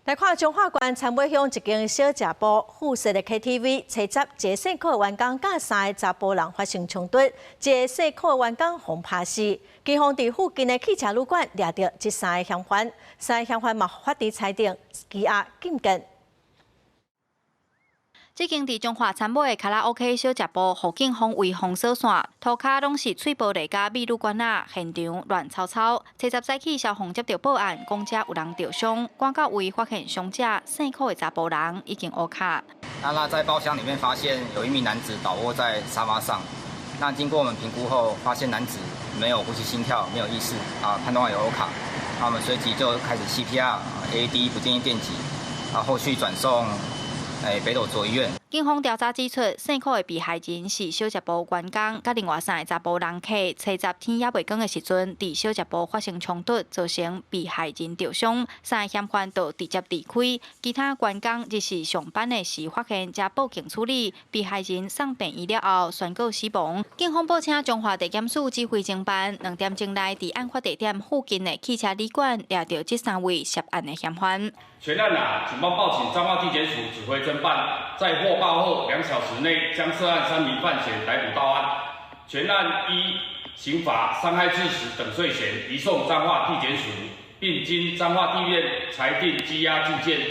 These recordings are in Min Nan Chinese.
來看彰化縣杉尾鄉一間小食部附設的 KTV，初十一個姓柯的員工佮三個查埔人發生衝突，一個姓柯的員工予拍死。警方佇附近的汽車旅館掠著這三個嫌犯，三個嫌犯嘛法庭裁定羈押禁見。這間佇彰化杉尾的卡拉 OK 小食部，予警方圍封鎖線，塗跤攏是碎玻璃佮秘魯罐仔，現場亂糟糟。初十早起，消防接著報案，講遮有人著傷，趕到位發現傷者姓柯的查埔人已經烏跤。那他在包廂裡面發現有一名男子倒臥在沙發上，那經過我們評估後，發現男子沒有呼吸心跳，沒有意識，啊，判斷有歐卡，那我們隨即就開始 CPR、AED 不建議電擊，啊，後續轉送北斗卓醫院。警方調查指出，姓柯的被害人是小食部員工，佮另外三個查埔人客，初十天猶未光的時陣，佇小食部發生衝突，造成被害人著傷，三個嫌犯就直接離開。其他員工日時上班的時發現，才報警處理。被害人送病院了後，宣告死亡。警方報請彰化地檢署指揮偵辦，2點鐘內佇案發地點附近的汽車旅館掠著這三位涉案的嫌犯。全案啊，警方報請彰化地檢署指揮偵辦，在獲報後2小時內將涉案三名犯嫌逮捕到案。全案依刑法傷害致死等罪嫌移送彰化地檢署，並經彰化地院裁定羈押禁見。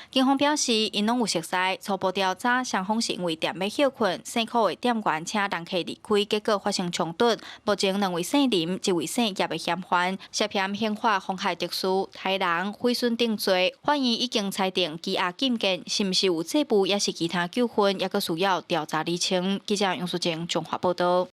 警方表示，𪜶攏有熟似，初步調查，雙方是因為踮咧歇睏，姓柯的店員請人客離開，結果發生衝突。目前兩位姓林、一位姓葉的嫌犯涉嫌刑法妨害特殊、殺人、毀損等罪，法院已經裁定羈押禁見，是毋是有債務，抑是其他糾紛，猶閣需要調查釐清。記者楊淑貞綜合報導。